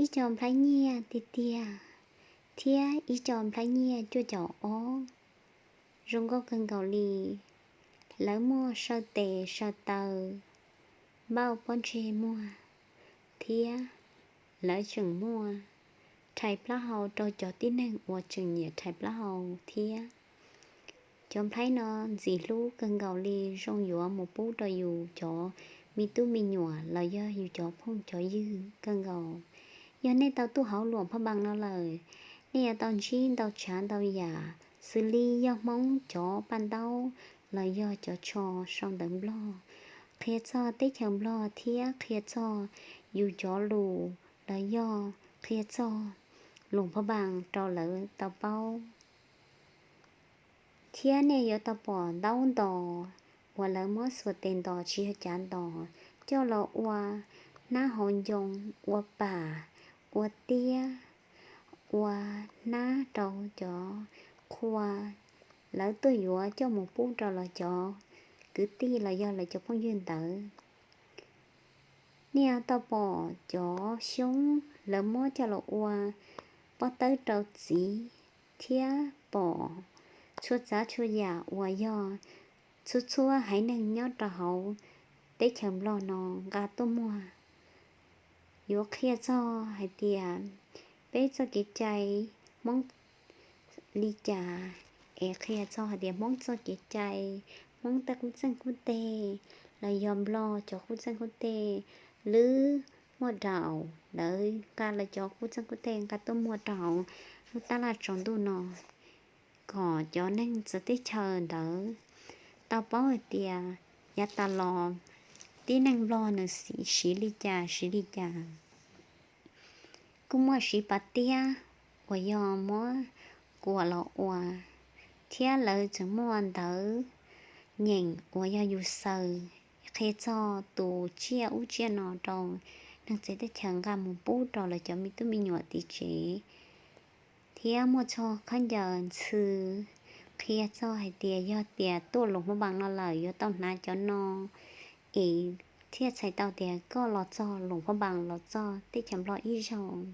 ib co nplhaib nyiaj tiag tiag thiab ib co nplhaib nyiaj cuaj caum ob zoo nkauj kawg nkaus li. Lawv muaj saw tes saw taw, npauj pob ntseg muag, thiab lawv tseem muaj rhais plaub hau rau cov tib neeg uas tseem nyiam rhais plaub hau thiab. Cov nplhaib no ntxim hlub kawg nkaus li, zoo yuav mus pub rau yus cov me tub me nyuam los yog yus cov phooj cov ywg kawg nkaus. Yog nej tau tuaj hauv Luam Phaj Npas no lawm, nej yuav tau ntsib ntau tsav ntau yam, xws li yog Hmoob cov paj ntaub los yog cov tsho sau ntawv Nplog, qhia txog teb chaws Nplog thiab qhia txog yus cov lus los yog qhia txog Luam Phaj Npas rau lawv tau paub. Thiab nej yuav tau pom ntaub ntos uas lawv muab xuas tes ntos tsis yog cav ntos coj los ua hnab hauv ncoo, ua pam, ua tiab, ua hnab rau cov qhua lawv tuaj yuav coj mus pub rau lawv cov kwv tij los yog lawv cov phooj ywg ntawd. Nej tau pom cov xyoob lawv muab coj los ua pob tawb rau txiv, thiab pom txhua tsav txhua yam uas yog txhua txhua haiv neeg nyob rau hauv teb chaws Nplog no nqa tuaj muag. Yuav qhia txog hais tias peb txoj kev cai Hmoob li cas, es qhia txog hais tias Hmoob txoj kev cai, Hmoob tej qub txeeg qub teg, los yog Nplog cov qub txeeg qub teg, lwb muaj daus, lawv nqa lawv cov qub txeeg qub teg nqa tuaj muag rau hauv lub tab laj tsaus ntuj no, kom cov neeg txawv teb chaws ntawd tau paub hais tias yav tas los tib neeg Nplog nws siv li cas siv li cas. Kuj muaj siv pas tiab uas yog muab kuam los ua, thiab lawv tseem muaj ntawv nyeem uas yog yus xaws qhia txog tus tsiaj ub tsiaj no rau neeg txawv teb chaws nqa mus pub rau lawv cov me tub me nyuam tim tsev. Thiab muaj txog khaub ncaws ntxhw qhia txog hais tias yog tias tuaj Luam Phaj Npas no lawm yuav tau hnav cov no, es thiaj txhais tau tias koj los txog Luam Phaj Npas los txog teb chaws Nplog ib zaug.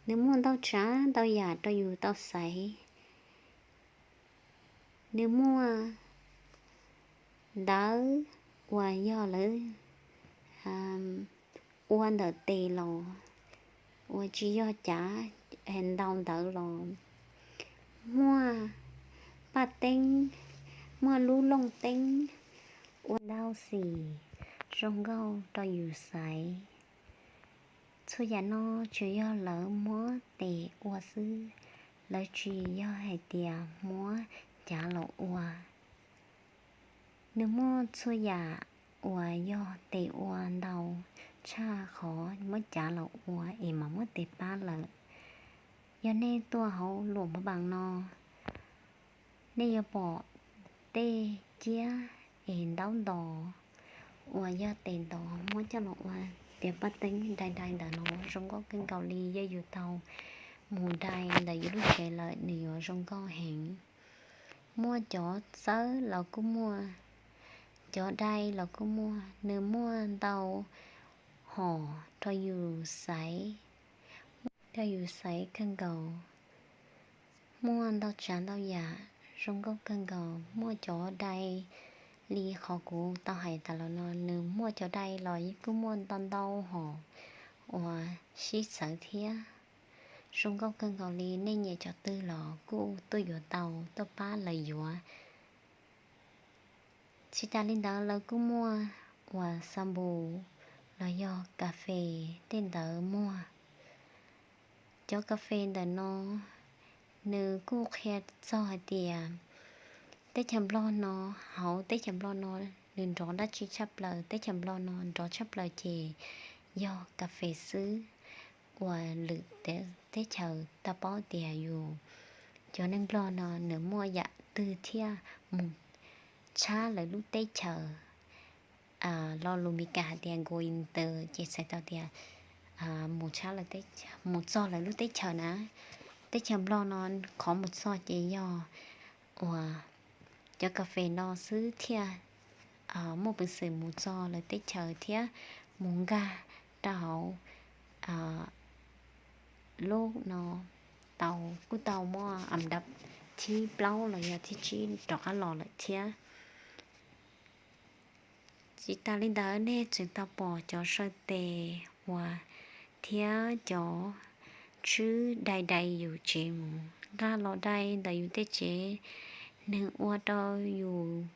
Nws muaj ntau tsav ntau yam rau yus tau xaiv. Nws muaj ntawv uas yog lawv ua ntawm tes los uas tsis yog cav ntau ntawv los, muaj paj teeb, muaj lub looj teeb ua ntau xim zoo nkauj rau yus xaiv. Txhua yam no tsuas yog lawv muab tes ua xwb, lawv tsis yog hais tias muab cav los ua. Nws muaj txhua yam uas yog tes ua ntau tshaj qhov muab cav los ua es mam muab tes pab lawm. Yog nej tuaj hauv Luam Phaj Npas no, nej yuav pom tej ciab es ntaub ntos uas yog tes ntos muab coj los ua tias paj teeb dai dai ntawm no zoo nkauj kawg nkaus li. Yog yus tau mus dai ntawm yus lub tsev lawm nws yuav zoo nkauj heev. Muaj cov txawb los kuj muaj, cov dai los kuj muaj, nws muaj ntau hom rau yus xaiv, rau yus xaiv kawg nkaus. Muaj ntau tsav ntau yam zoo nkauj kawg nkaus. Muaj cov dai li qhov kuv tau hais tas los no, nws muaj cov dai los kuj muaj ntau ntau hom uas sib txawv thiab. Zoo nkauj kawg nkaus li, nej nyiam cov twg los kuj tuaj yuav tau, tuaj pab lawv yuav. Tsis tas li ntawd lawv kuj muaj uas xampoo los yog kas fes tej ntawd muag. Cov kas fes ntawm no nws kuj qhia txog hais tias teb chaws Nplog no, hauv teb chaws Nplog no nws nrov dab tsi tshaj plaws. Teb chaws Nplog no nrov tshaj plaws ces yog kas fes xwb, uas lwm teb chaws tau paub tias yus cov neeg Nplog no nws muaj yam twg thiaj mus tshab lawv lub teb chaws. Lo lus Mis Kas hais tias go inter ces txhais tau tias mus tshab, mus txog lawv lub teb chaws na. Teb chaws Nplog no qhov mus txog ces yog uas cov kas fes no xwb thiaj muaj peev xwm mus txog lawv teb chaws thiab mus nkag rau hauv lub no tau, kuj tau muaj am dab thib plaub los yog thib tsib rov qab los lawm thiab. Tsis tas li ntawd nej tseem tau pom cov saw tes uas thiab cov tswb dai dai yus tsev mus nqaj los dai ntawm yus tej tsev, nws ua rau yus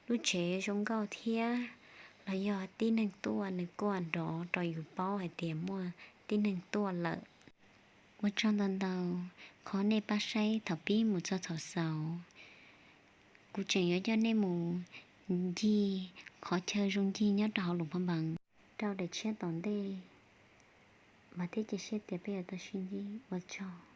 lub tsev zoo nkauj thiab, los yog tib neeg tuaj nws kuj nrov rau yus paub hais tias muaj tib neeg tuaj lawm. Ua tsaug ntau ntau qhov nej pab saib thaum pib mus txog thaum xaus. Kuv tseem yuav coj nej mus ncig qhov chaw zoo ncig nyob rau hauv Luam Phaj Npaas rau daim tshiab tom ntej, mas thiab cia siab tias peb yuav tau sib ntsib. Ua tsaug.